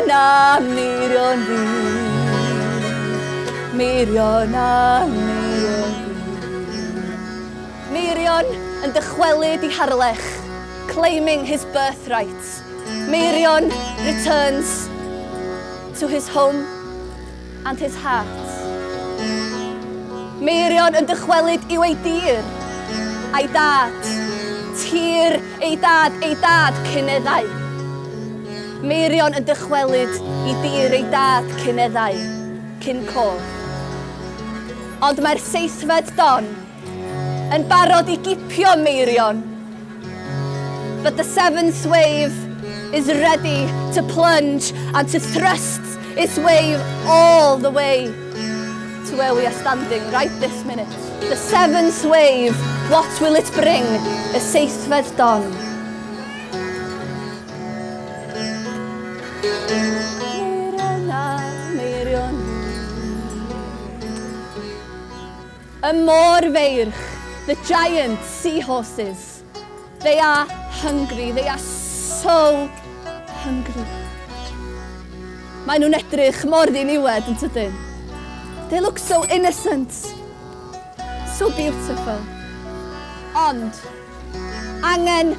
a Meirion fi. Meirion a Meirion fi. Meirion yn dychwelyd i Harlech, claiming his birthright. Meirion returns to his home and his heart. Meirion yn dychwelyd i'w ei dir, a'i dad, tir ei dad, ei dad cyneddau. Meirion yn dychwelyd i dir ei dad cyneddau, cyn cof. Ond mae'r seithfed don yn barod i gipio Meirion. But the seventh wave is ready to plunge and to thrust its wave all the way to where we are standing right this minute. The seventh wave, what will it bring? Y seithfed don. Meirion a Meirion. Y môr-feirch, the giant seahorses. They are hungry, they are so hungry. Maen nhw'n edrych mor ddiniwed yn tydyn. They look so innocent, so beautiful. Ond, angen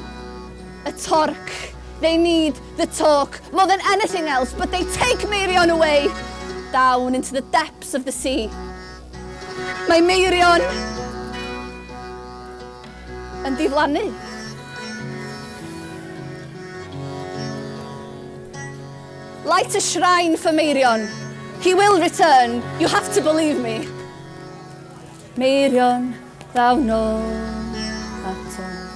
y torc. They need the torc more than anything else, but they take Meirion away down into the depths of the sea. Mae Meirion yn diflannu. Light a shrine for Meirion. He will return. You have to believe me. Meirion, ddaw nôl ato.